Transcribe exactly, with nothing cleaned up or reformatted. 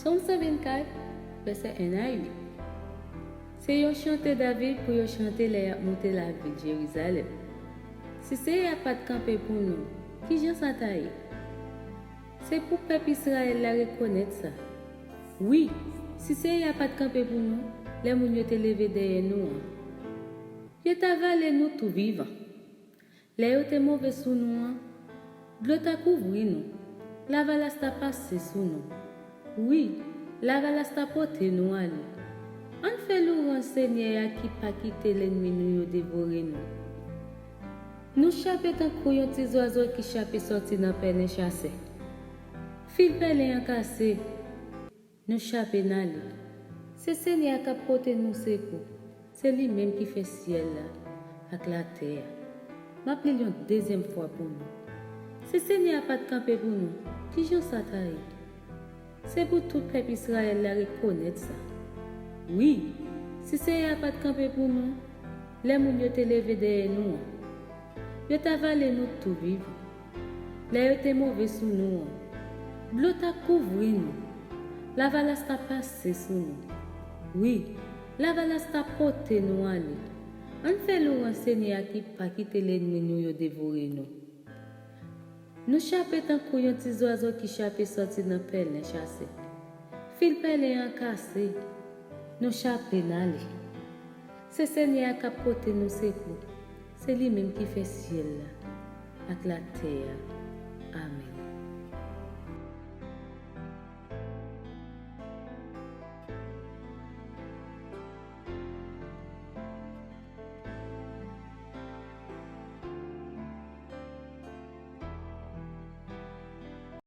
Sòm san vennkat, vèsè en a uit. Se yon chante David pou yo chante lè y ap monte lavil Jerizalèm. Si Senyè a pa t kanpe pou nou, ki jan sa ta ye? Se pou pèp Izrayèl la rekonèt sa. Wi, si Senyè a pa t kanpe pou nou, lè moun yo te leve dèyè nou an, yo ta vale nou tou vivan. Lè yo te move sou nou an, dlo ta kouvri nou, lavalas ta pase sou nou. Wi, lavalas ta pote nou ale. Ann fè louwanj Senyè a ki pa kite lènmi nou yo devore nou. Nou chape tankou yon ti zwazo ki chape sòti nan pèlen chasè. Fil pèlen an kase, nou chape n ale. Se Senyè a k ap pote nou sekou. Se li menm ki fè syèl la ak latè a. M ap li l yon dezyèm fwa pou nou. Si Senyè a pa t kanpe pou nou, ki jan sa ta ye? Se pou tout pèp Izrayèl la rekonèt sa. Wi, si Senyè a pa t kanpe pou nou, lè moun yo te leve dèyè nou an, yo ta vale nou tou vivan. Lè yo te move sou nou an, dlo ta kouvri nou, lavalas ta pase sou nou. Wi, lavalas ta pote nou ale. Ann fè louwanj Senyè a ki pa kite lènmi nou yo devore nou. Nou chape tankou yon ti zwazo ki chape sòti nan pèlen chasè. Fil pèlen an kase, nou chape n ale. Se Senyè a k ap pote nou sekou. Se li menm ki fè syèl la ak latè a. Amèn.